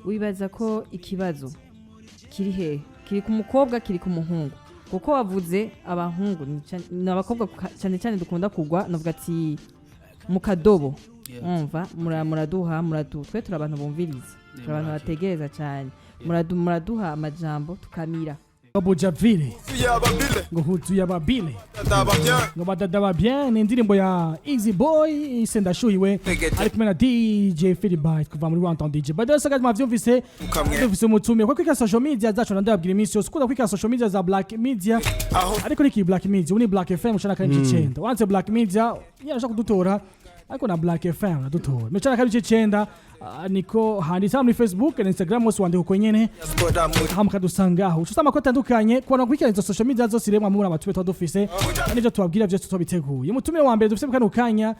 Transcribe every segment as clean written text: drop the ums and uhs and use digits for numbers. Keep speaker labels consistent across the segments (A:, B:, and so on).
A: Wibaza ko ikibazo kiri hehe? Kiri ku mukobwa, kiri ku muhungu? Kuko wavuze abahungu ni abakobwa cyane cyane dukunda kugwa, navuga ati mu kadobo. Umva, muraduha twe turi abantu bumviriza, turi abantu bategereza cyane. Muraduha amajambo tukamira.
B: Bujavile ngo huzuye ababile ngo badada ba bien. Ni indirimbo ya Easy Boy ise ndashuhiwe, ari kumwe na DJ Philibite kuva muri Rwandan DJ. By the way, saka mwavyumvise, dufise umutumire ko kwika social media zacu. Ndababwira iminsi yose ukunda kwika social media za Black Media, ariko niki Black Media, ubu ni Black FM 92.9. Wanze Black Media yarashaka kudutora, ariko na Black FM nadutora 92.9. Niko handitse muri Facebook na Instagram hose, wandika uko nyene hama ukadusangaho. Uca usanga amakuru atandukanye ku bantu bakurikirana izo social media zose. Rero mwamubona abatume tuba dufise kandi ivyo tubabwira vyose tubiteguye. Umutumire wa mbere dufise mu kano kanya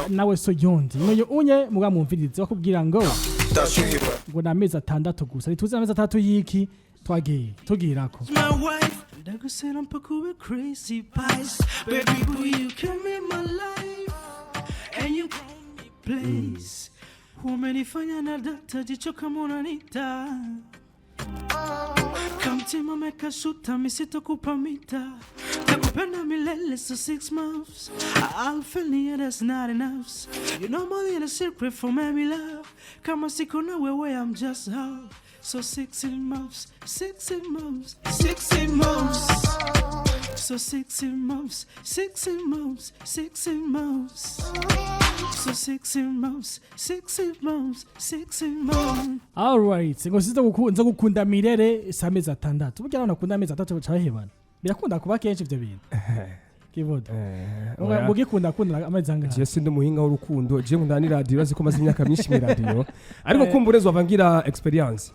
B: nawe so yundi nuyu unye muga mwumvirize, bakubwira ngo ni amezi 6 gusa. Ntituzi amezi 6 y'iki twagiye tugirako.
C: My wife ndagusera mpaka ube crazy pies. Baby boy, you came in my life and you place umenifanya na data jicho kama unanita kamtima mekashuta misitokupa mita takupenda milele. So 6 months I'll feel yeah, that's not enough. You know more than a secret for me love. Kama siko na wewe, I'm just out. So 6 months, 6 months, 6 months. So 6 months, 6 months, 6 months. So 6 months, 6 months, 6 months.
B: Alright, ngo siza nza gukunda mirere si amezi 6. Burya abantu bakunda amezi 6 baca bahebana, birakunda kuba kenshi ivyo bintu kivodo.
D: Oya.
B: Mugikunda kunda amezi angahe?
D: Je sindi umuhinga w'urukundo, je nkunda ni radio. Urazi ko maze imyaka myinshi mu radio, ariko kumbure uzova ngira experience,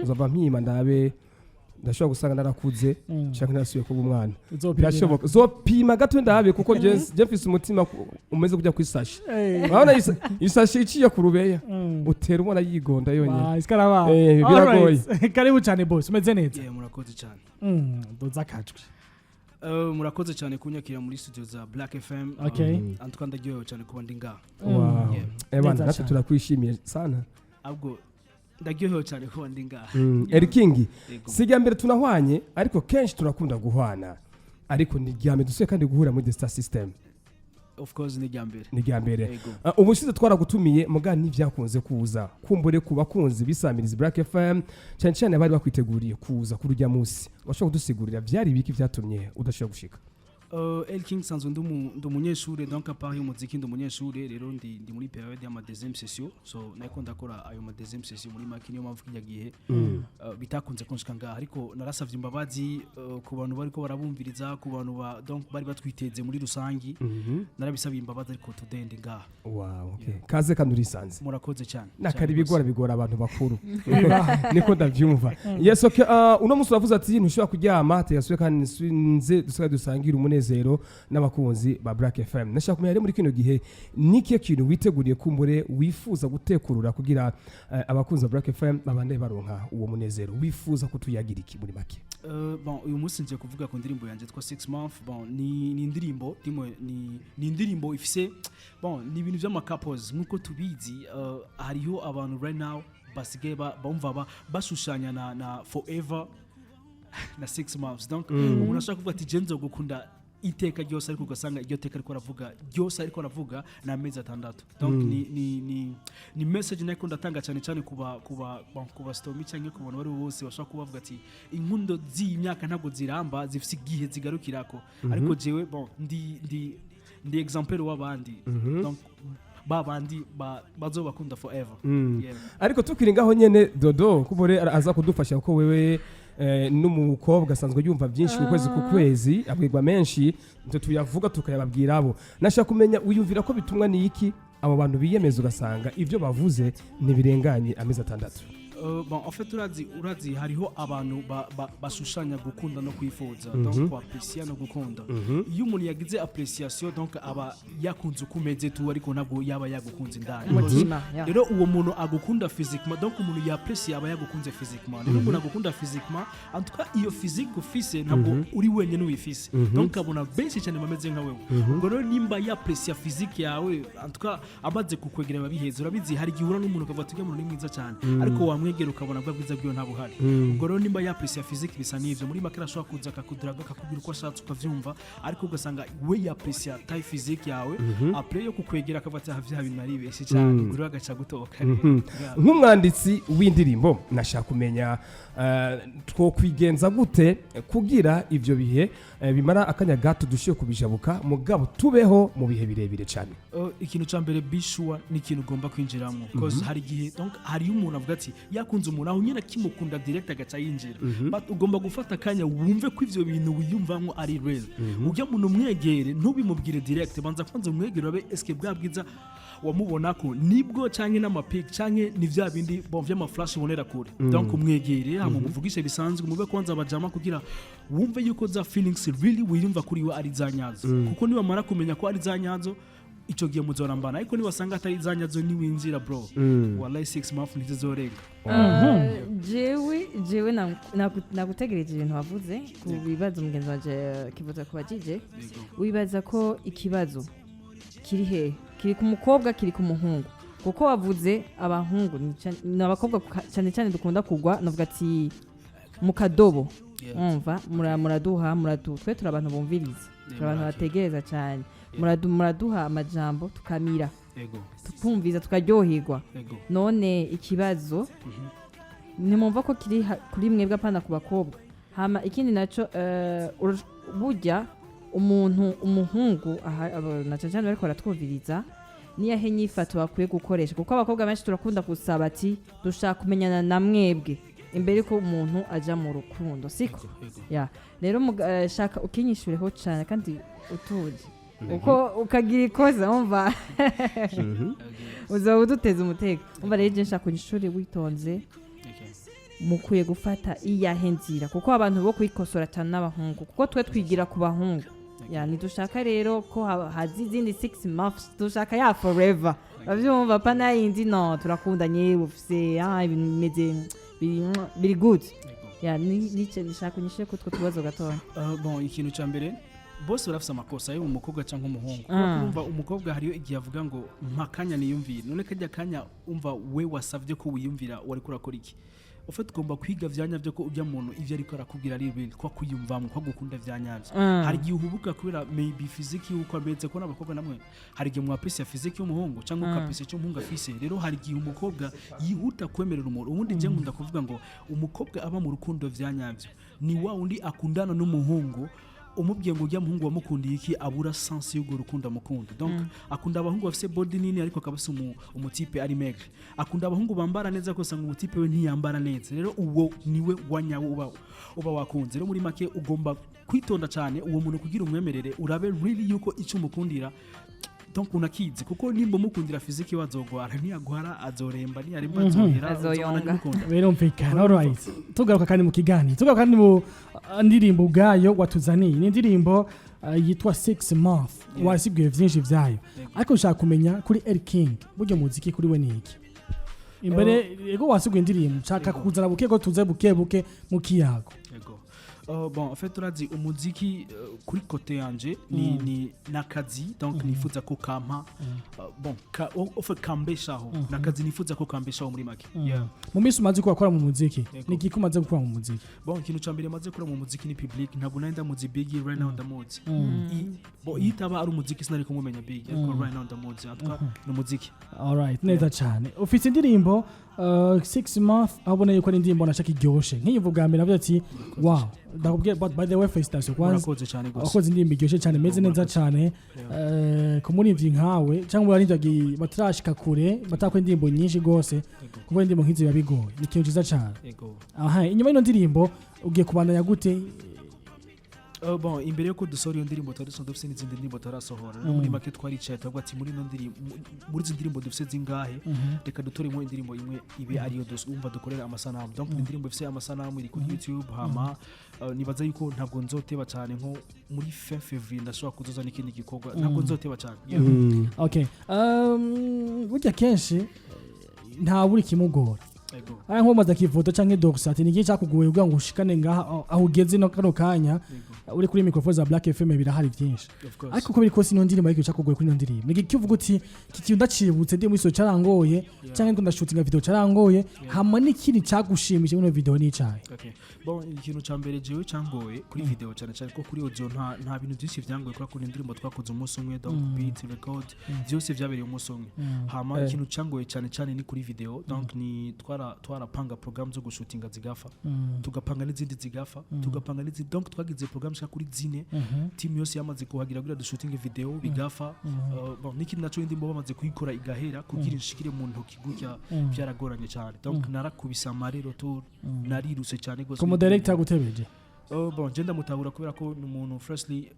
D: uzova mpima ndabe, ndashobora gusanga narakuze canke narasubiye kuba umwana.
B: Uzopimira.
D: Birashoboka, uzopima gato ndabe, kuko je mfise umutima umeze kujya kwisashi. Urabona isashi iciye ku rubeya, utera ubona yigonda yonyine.
B: Wa, iskaraba.
D: Biragoye.
B: Alright. Karibu cyane boss, umeze neza?
C: Yeah, murakoze cyane.
B: Doza akajwi.
C: Murakoze cyane kunyakira muri studio za Black FM. Antuka ndaryohewe cyane kuba ndi ngaha.
D: Wow.
C: Yeah.
D: Bana,
B: Neza
D: natwe
B: cyane.
D: turakwishimiye sana.
C: Ahubwo ndaryohewe cyane kuba ndi ngaha.
D: Eriking,
C: Yego.
D: si irya mbere tunahwanye, ariko kenshi turakunda guhwana, ariko ni irya mbere dusuye kandi guhura muri The Star System.
C: Of course, ni irya mbere.
D: Ni irya mbere.
C: Yego.
D: Ubushize twaragutumiye muga ntibyakunze kuza. Kumbure ku bakunzi bisamiriza Black FM cyane cyane bari bakwiteguriye kuza kuri urya munsi, washobora kudusigurira byari ibiki byatumye udashobora gushika?
C: El King, sanzwe ndi umunyeshure, donc à part y'umuziki ndi umunyeshure. Rero ndi muri période y'ama deuxième session, so nariko ndakora ayo ma deuxième session. Muri make niyo mpamvu kijya gihe bitakunze kunshika ngaha, ariko narasavye imbabazi ku bantu bariko barabumviriza, ku bantu ba donc bari batwiteze muri rusangi. Narabisabiye imbabazi, ariko today ndi ngaha.
D: Wow, okay. Kaze kandi urisanze.
C: Murakoze cyane.
D: Nakari
C: Cyane
D: bigora
C: rwose.
D: Bigora abantu bakuru, niko ndabyumva. Yes, okay. Uno munsi uravuze ati ntushobora kuryama teyasuye kandi nze dusigaye dusangire umunezero n'abakunzi ba Black FM. Nashaka kumenya rero muri kino gihe nikihe kintu witeguriye kumbure wifuza gutekurura kugira abakunzi ba Black FM babandanye baronka uwo munezero? Wifuza kutuyagira iki muri make?
C: Bon, uyu munsi ngiye kuvuga ku ndirimbo yanjye yitwa 6 month. Bon, ni indirimbo ndimo, ni indirimbo ifise, bon, ni ibintu by'ama couples nkuko tubizi. Hariho abantu right now basigaye bumva bashushanya na forever na 6 months. Donc umuntu ashobora kuvuga ati je nzogukunda iteka ryose, ariko ugasanga iryo teka ariko aravuga ryose ariko aravuga ni amezi 6. Donc ni message nako ndatanga cyane cyane kuba bon, kuba stomi cyangwa ku bantu bari bo bose bashobora kuba bavuga ati inkundo z'iyi myaka ntabwo ziramba, zifise igihe zigarukirako. Ariko jewe, bon, ndi exemplaire w'abandi, donc ba bandi bazobakunda forever. Yeah.
D: Ariko tukiri ngaho nyene, Dodo kubore aza kudufasha kuko wewe n'umukobwa asanzwe yumva byinshi ku kwezi ku kwezi, abwirwa menshi nitwe tuyavuga tukayababwira abo. Nashaka kumenya wiyumvira ko bitumwa n'iki abo bantu biyemeza ugasanga ibyo bavuze ntibirenganye amezi 6?
C: Bon, en fait, urazi hariho abantu bashushanya gukunda no kwifuza, donc kwapprécier no gukunda. Iyo umuntu yagize appréciation, donc aba yakunze uko umeze tu, ariko ntabwo yaba yagukunze indani.
A: Umutima, yeah.
C: Rero uwo muntu agukunda physiquement, donc umuntu yapprécier aba yagukunze physiquement. Rero umuntu agukunda physiquement, en tout cas iyo physique ufise ntabwo uri wenyine uyifise, donc abona benshi cyane bameze nka wewe. Ubwo rero nimba yapprécier physique yawe, en tout cas amaze kukwegera biba biheze. Urabizi, hari igihe uhura n'umuntu ukavuga ati uriya muntu ni mwiza cyane, ariko wamwegera Wamwegera ukabona bwa bwiza bwiwe nta buhari. Ubwo rero nimba yapprécier physique, bisa n'ivyo. Muri make arashobora kuza akakudiraga, akakubwira uko ashatse, ukavyumva, ariko ugasanga we yapprécier taille physique yawe. Après yo kukwegera akavuga ati: "Ah, vya bintu naribeshye cyane." Ubwo rero agaca gutoka rero. Yeah.
D: Nk'umwanditsi w'indirimbo, nashaka kumenya twokwigenza gute kugira ivyo bihe bimara akanya gato dushiye kubijabuka, mugabo tubeho mu bihe birebire cyane?
C: Ikintu cya mbere, be sure ni ikintu ugomba kwinjiramo, because hari igihe, donc hariyo umuntu avuga ati yakunze umuntu aho nyine akimukunda direct agaca yinjira, but ugomba gufata akanya wumve ko ivyo bintu wiyumvamo ari real. Ujya muntu umwegere, ntubimubwire direct, banza kwanza umwegere urabe eske bwa bwiza wamubona ko nibwo, canke n'amapik, canke ni vya bindi bon vy'amaflash ubonera kure. Donc umwegere, hama umuvugishe bisanzwe, mube kwanza abajama kugira wumve yuko za feelings really wiyumva kuri we ari za nyazo, kuko niwamara kumenya ko ari za nyazo, ico gihe muzorambana. Ariko niwasanga atari za nyazo, niwinjira, bro, wallahi 6 months ntizizorenga.
A: Jewe nagutegereje ibintu wavuze ku bibazo mugenzi wanje kivuza kubajije. Wibaza ko ikibazo kiri hehe? Kiri ku mukobwa, kiri ku muhungu? Kuko wavuze abahungu ni abakobwa cyane cyane dukunda kugwa, navuga ati mu kadobo. Umva, muraduha muradu twe turi abantu bumviriza, turi abantu bategereza cyane. Muraduha amajambo tukamira, tukumviza, tukaryoherwa. None ikibazo ntimwumva ko kiri kuri mwebwe, apana ku bakobwa? Hama ikindi naco, burya umuntu umuhungu aha, na cane cane bariko baratwumviriza, niyahe nyifato bakwiye gukoresha? Kuko abakobwa benshi turakunda gusaba ati dushaka kumenyana na mwebwe imbere ko umuntu aja mu rukundo, siko? Ya, rero shaka ukinyishureho cane kandi utuje, uko ukagira ikosa umva uzaba uduteza umutego. Umva rero, je nshaka unyishure witonze. Mukwiye gufata iyahe nzira? Kuko abantu bo kwikosora cyane n'abahungu, kuko twe twigira ku bahungu. Ya, ntidushaka rero ko haza izindi 6 months, dushaka ya forever, bavyumva pana yindi. No turakundanye, ufise ibintu bimeze biri good. Ya, nice nishaka unyishure kutwo tubazo gatoya.
C: Bon, ikintu cya mbere, bose barafise amakosa, yaba umukobwa cyangwa umuhungu. Urumva, umukobwa hariyo igihe avuga ngo mpa kanya niyumvire. None kajya kanya umva we wasavye ko wiyumvira, wari kurakora iki? Ufite ugomba kwiga vya nyavyo ko ujya muntu ivyo ariko arakubwira ari real, ko kwiyumvamo, ko gukunda vya nyavyo. Hari igihe uhubuka kubera maybe physique yuko ameze, ko n'abakobwa namwe hari igihe mwapprécier physique y'umuhungu cyangwa ukapprécier icyo umuhungu afise. Rero hari igihe umukobwa yihuta kwemerera umuntu. Ubundi njye nkunda kuvuga ngo umukobwa aba mu rukundo vya nyavyo ni wa wundi akundana n'umuhungu, umubwiye ngo ujya muhungu wamukundiye iki, abura sens y'urwo rukundo amukunda. Donc akunda abahungu bafise body nini, ariko akaba afise umutype ari maigre. Akunda abahungu bambara neza, ariko usanga umutype we ntiyambara neza. Rero uwo niwe wanyawe uba wakunze. Rero muri make ugomba kwitonda cyane uwo muntu kugira umwemerere, urabe really yuko icyo umukundira, donc unakizi, kuko nimba umukundira physique we azogwara, ntiyagwara azoremba, niyaremba azohera.
A: Azoyonga.
C: Uzobona.
B: Birumvikana. Alright, tugaruka kandi mu kiganiro, tugaruka kandi mu ndirimbo ubwayo watuzaniye. Ni indirimbo yitwa 6 Month. Wasibwiye vyinshi vyayo, ariko nshaka kumenya kuri El King, burya muziki kuri we ni iki? Imbere ego wasiguye indirimbo, nshaka kuzana buke ko tuze buke buke mu kiyago.
C: Yego. Bon, en fait urazi umuziki, kuri côté yanje ni nakazi, donc nifuza ko kampa, bon ka, au fait kambeshaho, nakazi nifuza ko kambeshaho muri make. Yeah.
B: Mu minsi umaze gukora mu muziki,
C: Yego.
B: ni iki umaze gukora mu muziki?
C: Bon, ikintu ca mbere maze gukora mu muziki ni public. Ntabwo nari ndamuzi Biggie, right now ndamuzi. Bon, iyo itaba ari umuziki sinari kumumenya Biggie, ariko right now ndamuzi. En tout cas ni umuziki.
B: Alright, neza cyane. Ufite indirimbo 6 Month, aho ubona yuko ari indirimbo nashaka iryoshe. Nk'iyivuga bwa mbere navuze ati wow. Ndakubwiye, but by the way, félicitations kwanza.
C: Urakoze cyane gose.
B: Wakoze indirimbo iryoshye cyane, imeze neza cyane. Ku muririmbyi nkawe cyangwa abaririmbyi batarashika kure, batarakora indirimbo nyinshi rwose, kuko indirimbo nk'izi biba bigoye, ni ikintu cyiza cyane. Aha, inyuma y'ino ndirimbo ugiye kubandanya gute?
C: Bon, imbere yuko dusohora iyo ndirimbo twari dusanzwe dufise n'izindi ndirimbo tarasohora. Rero muri make twaricaye turavuga ati muri ino ndirimbo, muri izi ndirimbo dufise zingahe, reka dutoremo indirimbo imwe ibe ariyo umva dukorera amasanamu. Donc ni indirimbo ifise amasanamu, iri kuri YouTube. Hama nibaza yuko ntabwo nzoteba cyane, nko muri fin février ndashobora kuzoza n'ikindi gikorwa, ntabwo nzoteba cyane. Yeah.
B: Okay, burya kenshi nta buri kimugora.
C: Ego.
B: Aya nko kivoto canke Dorsat, ni igihe cyakugoye kugira ngo ushikane ngaha aho ugeze no kano kanya uri kuri microphone za Black FM? Birahari byinshi.
C: Of course.
B: Ariko uko biri kose, ino ndirimbo, ariko cyakugoye kuri ino ndirimbo ni iki? Uvuga uti iki kintu ndacibutse ndi muri so carangoye, canke ngo ndashutinga video carangoye, hama n'ikindi cyagushimishije muri ino video ni icahe?
C: Okay. Bon, ikintu ca mbere jewe cangoye kuri video cyane cyane, ko kuri audio nta bintu byinshi vyangoye, kubera ko ni indirimbo twakoze umunsi umwe, donc beat, record, byose vyabereye umunsi umwe. Hama ikintu cangoye cyane cyane ni kuri video. Donc ni twarapanga programme zo gushutinga zigafa, tugapanga n'izindi zigafa, tugapanga n'izindi. Donc twagize programme zishika kuri 4, team yose yamaze kuhagira kugira dushutinge video bigafa. Bon, n'ikindi naco, indirimbo bamaze kuyikora igahera, kugira inshikire mu ntoki gutya byaragoranye cyane. Donc narakubise amarero tour, nariruse cyane gose.
B: Ku mu director gutebeje?
C: Bon, je ndamutahura kubera ko ni umuntu firstly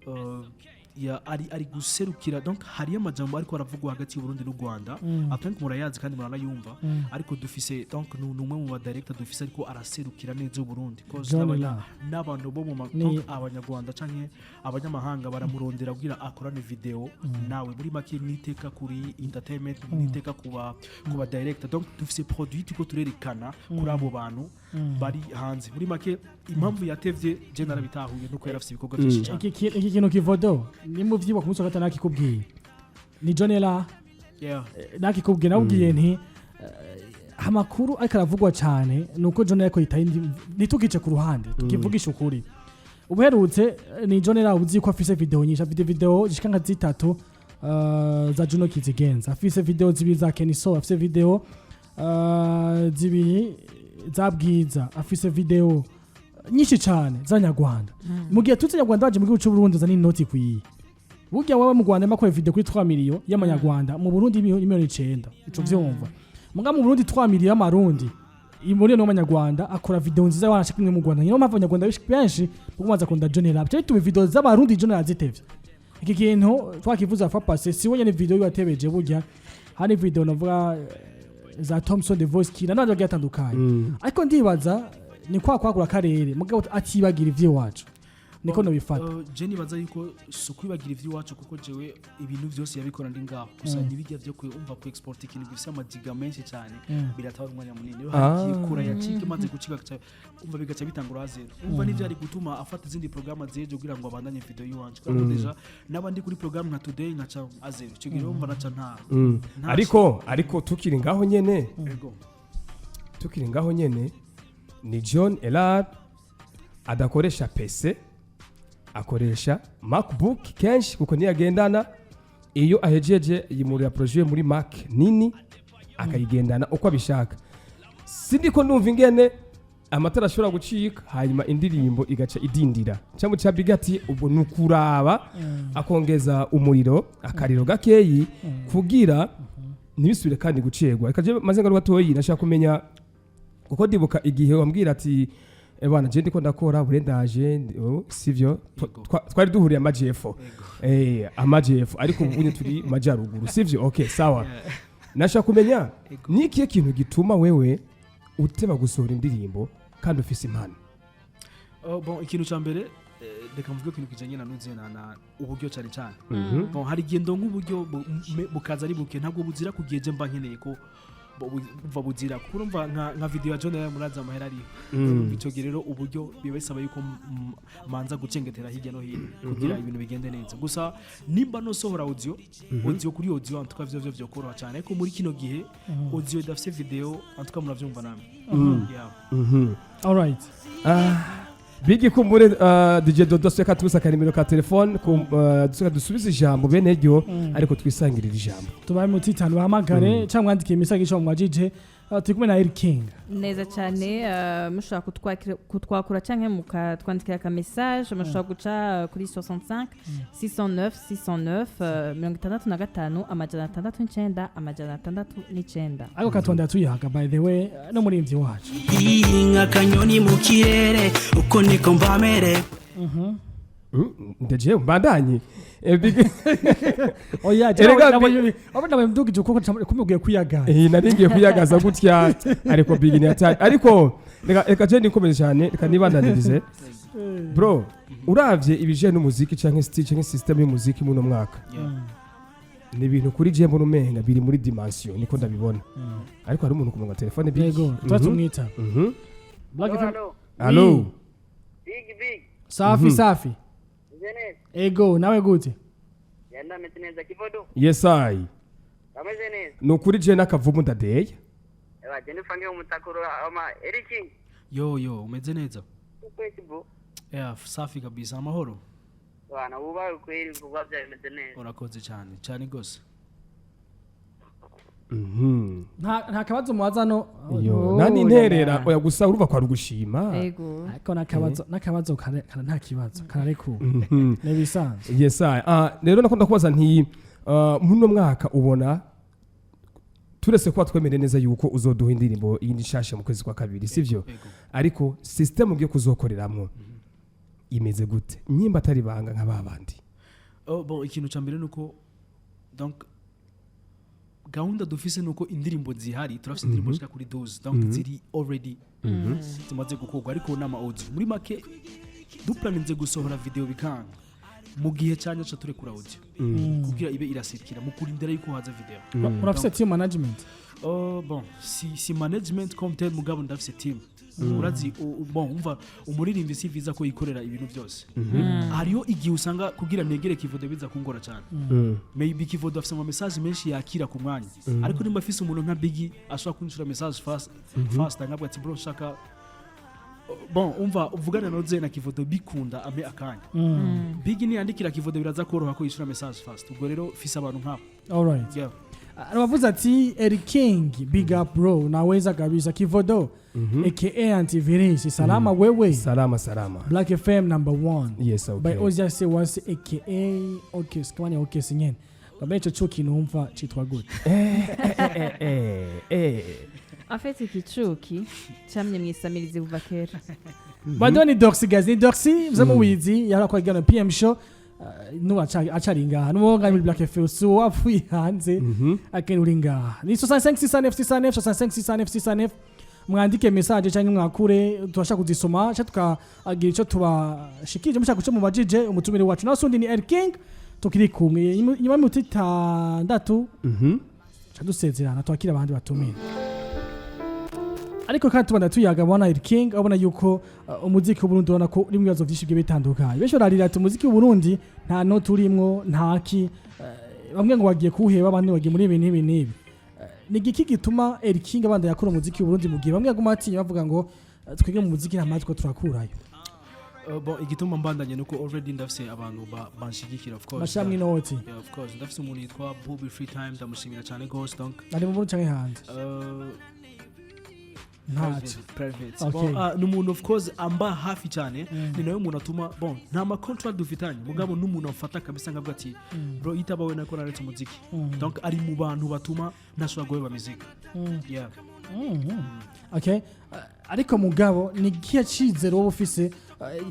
C: ya ari guserukira. Donc hariyo amajambo ariko aravugwa hagati y'u Burundi n'u Rwanda, I think murayazi kandi muranayumva, ariko dufise, donc ni umwe mu ba director dufise ariko araserukira neza u Burundi, cause
B: John La.
C: n'abantu bo mu donc abanyarwanda canke abanyamahanga baramurondera kugira akorane video nawe. Muri make niteka kuri entertainment, niteka kuba director. Donc dufise produit turiko turerekana kuri abo bantu bari hanze. Muri make impamvu yatevye je narabitahuye, nuko yari afise ibikorwa byinshi cyane.
B: Iki kintu kivodo ni mu vyibwa ku munsi wa gatanu nakikubwiye, ni John La. Nakikubwiye, nakubwiye nti amakuru ariko aravugwa cyane ni uko John ariko yitaye ntitukice ku ruhande, tukivugisha ukuri. Ubuherutse ni John La, uzi ko afise video nyinshi, afite video zishika nka 3 za Juno Kizigenza, afise video 2 za Kenny So, afise video 2 za Bwiza, afise video nyinshi cyane z'abanyarwanda. Mu gihe tutse nyarwanda baje mu gihugu cy'u Burundi zana inoti ikwiye, burya wowe mu Rwanda makore video kuri 3 miliyo y'amanyarwanda, mu Burundi 9 miliyoni, ico vyumva. Muga mu Burundi 3 miliyo y'amarundi muri no y'amanyarwanda akora video nziza wanashaka imwe mu Rwanda. Niyo mpamvu abanyarwanda benshi bakumaza kunda John Rap cyo bituma video z'abarundi John yazitevye. Iki kintu twakivuza fois passée, si wenyene video yatebeje, burya hari video navuga za Thompson The Voice Killer n'abandi bagiye batandukanye. Ariko ndibaza ni kwa kwagura akarere, mugabo atibagira ivy'iwacu, niko nobifata.
C: Je nibaza yuko si ukwibagira ivy'iwacu, kuko jewe ibintu vyose yabikora ndi ngaho gusa. Ntibijya vyo umva ku export ikintu gifise amagiga menshi cyane, biratwara umwanya munini. Rero hagiye kura yacika, imaze gucika umva bigaca bitangura zero. Umva n'ivyari gutuma afata izindi programme zejo kugira ngo abandanye video yiwanje, kubera ko déjà naba ndi kuri programme nka today nkaca à zéro. Ico gihe urumva naca nta
D: Ariko tukiri ngaho nyene,
C: Ego.
D: tukiri ngaho nyene, ni John Elard adakoresha PC, akoresha MacBook kenshi kuko niyo agendana. Iyo ahejeje yimurira projet muri Mac nini akayigendana uko abishaka. Sindiko ndumva ingene amatara ashobora gucika hanyuma indirimbo igaca idindira cyangwa cya bigati. Ubwo ni ukuraba akongeza umuriro akariro gakeyi kugira ntibisubire kandi gucerwa. Reka je maze ngaruka gatoyi, nashaka kumenya kuko ndibuka igihe wambwira ati: "Eh bana, je ndiko ndakora burendaje oh, sivyo?" Twari duhuriye amajepfo, amajepfo, ariko ubu unye turi majyaruguru, sivyo? Okay, sawa. Nashaka kumenya ni ikihe kintu gituma wewe uteba gusohora indirimbo kandi ufise impano?
C: Oh, bon, ikintu ca mbere, reka mvuge ikintu kijanye na nuze na uburyo cyane cyane. Bon, hari igihe ndonka uburyo bukaza ari buke, ntabwo buzira ku gihe je mba nkeneye ko buva buzira, kuko urumva nka video ya John yari muraza amahera ariho. Ico gihe rero uburyo biba bisaba yuko manza gucengetera hirya no hino kugira ibintu bigende neza. Gusa nimba nosohora audio kuri audio, en tout cas vyo vyokoroha cyane, ariko muri kino gihe audio idafise video, en tout cas muravyumva namwe. Yeah.
B: Alright.
D: Bigi kumbure DJ Dodo seka tubusa akarimero ka telefone ku dusuka dusubize ijambo bene ryo, ariko twisangirira ijambo.
B: Tubaye mu titanu bahamagare cyangwa mwandike message isho mwajije. Turi kumwe na Eric King.
A: Neza cyane. Mushobora kutwakura cyangwa mukatwandikira aka message. Mushobora guca kuri 65 609 609, 65 609 609.
B: Ariko katwandira tuyihaga, by the way, no murimvyi wacu.
E: Akanyoni mu kirere, uko niko mbamere.
D: Ndaje mbandanye. Bigi
B: Oya.
D: Erega
B: Abo nabaye mdugije kuko kumubwiye kuyagana.
D: Nari ngiye kuyagaza gutya, ariko Bigi ni atari. Ariko reka je nikomeze cyane, reka nibandanirize. Bro, uravye ibije n'umuziki canke style canke system y'umuziki muno mwaka,
C: Yeah.
D: Ni ibintu kuri je mbona umenga biri muri dimension, niko ndabibona, ariko hari umuntu ku murongo wa telefone, Big.
B: Yego, tuba tumwita. Black FM.
D: Allo.
F: Big big.
B: Safi safi.
F: Meze neza.
B: Ego, nawe gute?
F: Yanda meze neza, Kivodo.
D: Yes I.
F: Ameze neza.
D: Ni ukuri je n'akavumu ndadeya.
F: Eba je nifange umutakuro ama Eric.
C: Yo yo, umeze neza?
F: Kwezi bro.
C: Yeah, safi kabisa, amahoro.
F: Bana uba kweli kuba byameze neza.
C: Urakoze cyane cyane gose.
B: Nta kabazo mubaza no?
D: Yo, nani interera oya, gusa urumva kwa rugushima.
A: Ego.
B: Ariko n'akabazo kare nta kibazo kararekuwe, ni ibisanzwe.
D: Yes I. Ah, rero nakunda kubaza nti muri uno mwaka ubona turese kuba twemere neza yuko uzoduha indirimbo yindi nshasha mu kwezi kwa kabiri, sivyo?
C: Ego.
D: Ariko system ugiye kuzokoreramwo imeze gute, nyimba atari banga nka babandi?
C: Oh, bon, ikintu cya mbere nuko donc gahunda dufise nuko indirimbo zihari, turafise indirimbo zishika kuri 12, donc ziri already zimaze gukorwa, ariko n'ama audio. Muri make duplaninze gusohora video bikanga mu gihe cyanya ca turekura audio kugira ibe irasirikira mu kurindira yuko haza video.
B: Urafise team management?
C: Oh, bon, si management comme tel, mugabo ndafise team. Urazi bon, umva, umuririmbyi si vyiza ko yikorera ibintu byose. Hariho igihe usanga kugira negere Kivodo biza kungora cyane. Maybe Kivodo afise ama message menshi yakira ku mwanya, ariko nimba afise umuntu nka Biggie ashobora kunshura message fast fast, nkabwa ati: "Bro, shaka." Bon, umva, uvugana noze na Kivodo bikunda ame akanya. Biggie niyandikira Kivodo biraza koroha ko yishura message fast. Ubwo rero fise abantu nk'abo.
B: Alright.
C: Yeah.
B: Arabavuze ati: "Eric King, big up bro, unaweza kabisa. Kivodo aka Antivirus, salama wewe?"
D: Salama salama.
B: Black FM number one.
D: Yes, okay.
B: By Ozia Sewase aka okay, sikamani okay sinyene Kambe ico cuki numva citwa gute?
A: En fait ikicuki camye mwisamirizi kuva kera.
B: Bado ni Doxy guys, ni Doxy muze muwizi yara kwa gana PM show. Nubu acari ngaha nubu ngaha muri Black FM, so wapfuye hanze akene uri ngaha. Ni 65 609 609 65 609 609. Mwandike message cyangwa mwakure, tubasha kuzisoma cyangwa tukagira icyo tubashikije mushaka guca mubajije umutumire wacu. Nawe sundi ni El King, tukiri kumwe nyuma y'iminota 6 ca dusezerana, twakira abandi batumire. Ariko kandi tubanda tuyaga, bona El King abona yuko umuziki w'Uburundi ubona ko uri mu bibazo byinshi bigiye bitandukanye. Benshi bararira ati umuziki w'Uburundi nta note urimwo, nta ki. Bamwe ngo bagiye kuwuheba, abandi bagiye muri ibi n'ibi n'ibi. Ni igiki gituma El King abanda yakora umuziki w'Uburundi mu gihe bamwe baguma batinya bavuga ngo twebwe mu muziki nta matwi turakurayo?
C: Bon, igituma mbandanye nuko already ndafise abantu banshigikira, of course.
B: Bashiramwo inoti.
C: Yeah, of course, ndafise umuntu yitwa Bobby Free Time, ndamushimira cyane gose, donc
B: ari mu Burundi canke hanze? Ntacyo.
C: Private.
B: Okay.
C: Bon, ni umuntu of course amba hafi cyane, ni nawe umuntu atuma, bon, nta ma contract dufitanye, mugabo n'umuntu amfata kabisa nkavuga ati: "Bro, itabawe nako naretse umuziki." Donc ari mu bantu batuma ntashobora guheba muziki, yeah.
B: Okay. Ariko mugabo ni ikihe cizere wowe ufise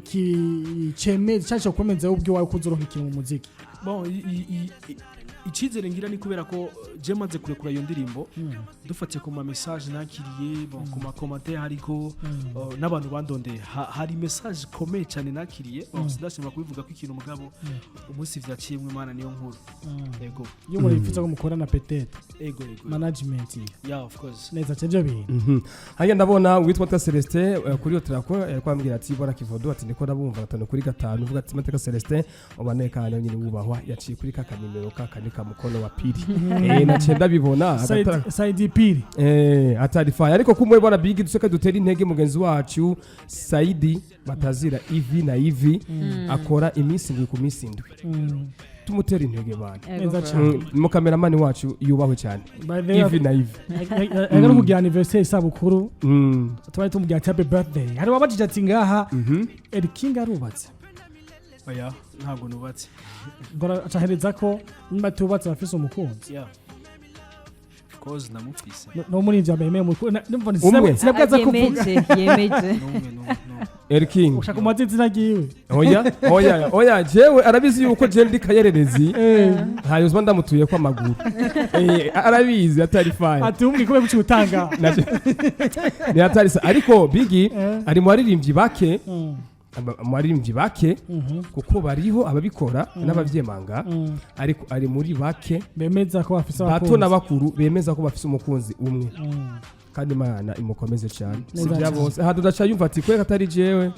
B: ki cemeza cyangwa kwemeza wowe ubwiwawe ko uzoronka ikintu mu muziki?
C: Bon, icizere ngira ni kubera ko je maze kurekura iyo ndirimbo, dufatiye ku ma message nakiriye, bon, ku ma commentaire, hariko n'abantu bandondeye. Hari message ikomeye cyane nakiriye. Bon, sindashima kubivuga ko ikintu, mugabo umunsi vyaciyemwo Imana niyo nkuru. Ego.
B: Iyo umuntu yifuza ko mukorana peut-être?
C: Ego.
B: Management?
C: Yeah, of course.
B: Neza cyane ibyo bintu.
D: Hanyuma ndabona witwa Mateka Celestin kuri iyo trako kwambwira ati: "Bora Kivodo," ati: "Niko ndabumva gatanu kuri gatanu." Uvuga ati: "Mateka Celestin ubane kandi nyine wubahwa." Yaciye kuri kaka nimero kaka ni kamukono wa pili, naciye ndabibona
B: Saidi Pili.
D: Atari fire, ariko kumwe bora Big duseka dutera intege mugenzi wacu Saidi batazira ivi na ivi, akora iminsi 7 ku minsi 7. Tumutera intege bana.
A: Ego
B: Neza
A: bro.
B: cyane.
D: Mukameramani wacu yubahwe cyane.
B: By the way,
D: Ivi na ivi.
B: yari kugira anniversaire, isabukuru. Twari tumubwira ati: "Happy birthday." Hari wabajije ati: "Ngaha El King arubatse?"
C: Oya, ntabwo nubatse.
B: Ngo acahereza ko niba tubatse bafise umukunzi.
C: Yeah, of course, ndamufise.
B: No muri ivyo yambaye
D: Umwe.
B: sinabwaza kuvuga.
A: Yemeje yemeje.
C: N'umwe, n'umwe, n'umwe.
D: El King.
B: Ushaka umubaze izina ryiwe?
D: Oya oya oya, jewe arabizi yuko jewe ndi kayererezi, ntayozwa ndamutuye ko amaguru. Arabizi atari fine.
B: Ati umwe kubera kuki utanga.
D: Ni atari sa, ariko Bigi ari mu baririmbyi bake. Mu baririmbyi bake, kuko bariho ababikora n'abavyemanga, ariko ari muri bake
B: bemeza ko bafise
D: bato
B: abakunzi.
D: N'abakuru bemeza ko bafise umukunzi umwe, kandi Imana imukomeze cyane. Si
B: Neza
D: bya
B: cyane.
D: bose. Aha tudaca yumva ati kweka atari jewe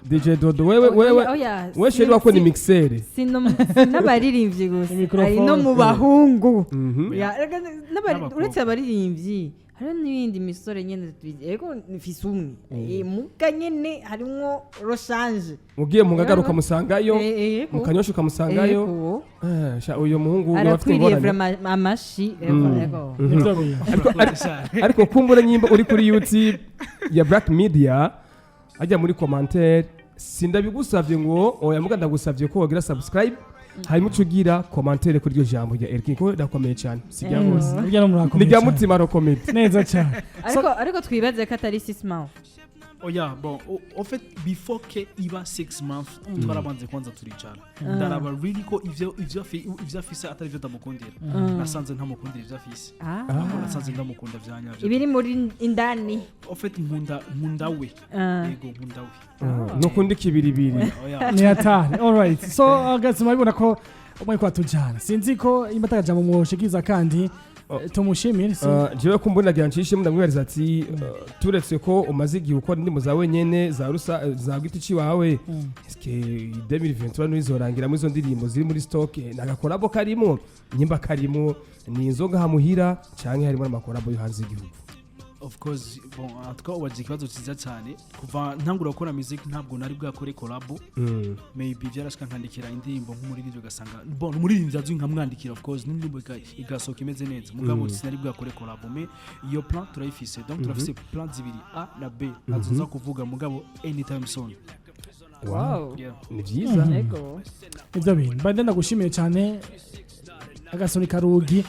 D: DJ Dodo, wewe wewe
A: Oya,
D: we chéri wako ni mixer.
A: Si n'abaririmbyi gusa,
B: Microphone.
A: hari no mu bahungu. Ya, reka
C: N'abakobwa.
A: Uretse abaririmbyi, hariho n'ibindi misore nyene ego mfise umwe. Muga nyene harimwo roshanje.
D: Mugiye mu Ngagara ukamusangayo,
A: Ego.
D: mu Kanyosha ukamusangayo.
A: Ego.
D: Sha, uyu muhungu uyu afite
A: Arakwiriye
D: ingorane.
A: vraiment amashi, ego ego.
B: Nivyo bintu.
D: Ariko kumbura nyimba uri kuri YouTube ya Black Media, ajya muri commentaire, sindabigusavye ngo oya, muga ndagusavye ko wagira subscribe, hanyuma uca ugira commentaire kuri iryo jambo rya Eric, ko rirakomeye cyane, si rya bose.
B: Burya no
D: Ni
B: murakomeye
D: rya
B: cyane.
D: mutima rokomeye.
B: Neza cyane.
A: Ariko twibaze ko atari 6 months.
C: Oya, bon, en fait before ke iba 6 months, twarabanze kwanza turicara, ndaraba really ko ivyo afise atari ivyo ndamukundira. Nasanze ntamukundira ivyo afise. Nasanze ndamukunda vya nyavyo.
A: Ibiri muri indani.
C: En fait nkunda we. Yego, nkunda we.
D: Nukunda ikibiribiri.
C: Oya.
B: Ni hatari. Alright, so guys, murabibona ko umwe kwatujana, sinzi ko imba atagajambo mwoshikiza kandi.
D: Oh.
B: Tumushimire
D: Jewe kumbura nagira ncishe ndamwibariza ati turetse ko umaze igihe ukora indirimbo zawe nyene za rusa za giti ciwawe, eske 2023 nizorangira muri izo ndirimbo ziri muri stock nagakorabo karimo? Nyimba karimo, ni inzoga hamuhira canke harimo n'amakorabo yo hanze y'igihugu?
C: Of course, bon, en tout cas ubaje ikibazo cyiza cyane. Kuva ntangura gukora music ntabwo nari bwakore collabo. Maybe byarashika nkandikira indirimbo nk'umuririmbyi, ugasanga bon, umuririmbyi azwi nkamwandikira, of course n'indirimbo igasohoka imeze neza, mugabo sinari bwakore collabo. Mais iyo plan turayifise, donc turafise plan zibiri, A na B, nazo nza kuvuga, mugabo anytime soon.
A: Wow.
C: Yeah.
D: Ni vyiza.
A: Ego.
B: Ibyo bintu mbade ndagushimiye cyane. Agasoni karugi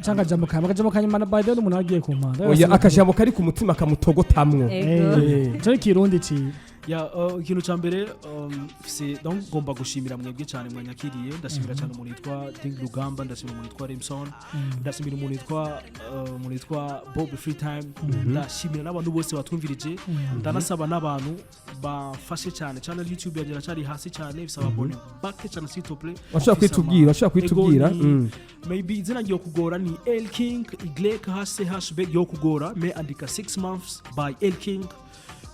B: cyangwa akajambo kamwe, akajambo kanyuma na by the way umuntu agiye ku mpanda.
D: Oya, akajambo kari ku mutima kamutogotamwo.
A: Ego.
B: Cyo kirundi ci
C: Ya, ikintu ca mbere, c'est donc ngomba gushimira mwebwe cyane mwanyakiriye. Ndashimira cyane umuntu yitwa Ding Rugamba, ndashimira umuntu yitwa Remson, ndashimira umuntu yitwa Bob Free Time, ndashimira n'abantu bose batwumvirije. Ndanasaba n'abantu bafashe cyane cyane, YouTube yanjye iracari hasi cyane, bisaba abone bake cyane, s'il te plaît.
D: Washobora kwitubwira, washobora kwitubwira.
C: Ego, maybe izina ryo kugora ni El King Y H C H B yo kugora, mais andika 6 months by El King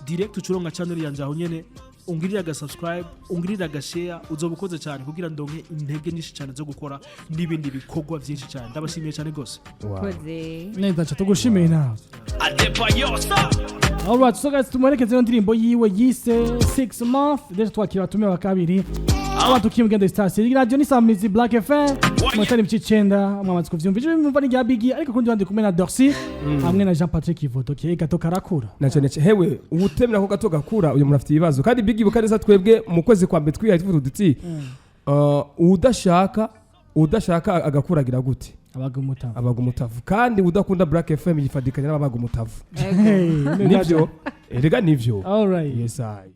C: direct, ucuronga channel yanje aho nyene, ungirira aga subscribe, ungirira aga share, uzoba ukoze cyane kugira ndonke intege nyinshi cyane zo gukora n'ibindi bikorwa byinshi cyane. Ndabashimiye cyane gose.
D: Wow.
A: Koze.
B: Neza cyane, tugushimiye nawe. Alright, so guys, tumuherekeze iyo ndirimbo yiwe yise 6 month. Deje twakira abatumiwe wa kabiri aba tukimugenda station radio ni Samizi Black FM motari ibice 9. Mwamaze kuvyumva, ijwi mwumva ni rya Biggie, ariko kundi bandi kumwe na Dorcy hamwe na Jean Patrick Ivoto ke gato karakura.
D: Na cyane hewe uwutemera ko gato gakura, uyu muntu afite ibibazo. Kandi Biggie, buka neza, twebwe mu kwezi kwa mbere twihaye tuvuga duti udashaka agakura agira gute?
B: Abaga umutavu.
D: Abaga umutavu. Kandi udakunda Black FM yifadikanya n'ababaga umutavu.
A: Ego.
D: Nivyo, erega nivyo.
B: Alright.
D: Yes, I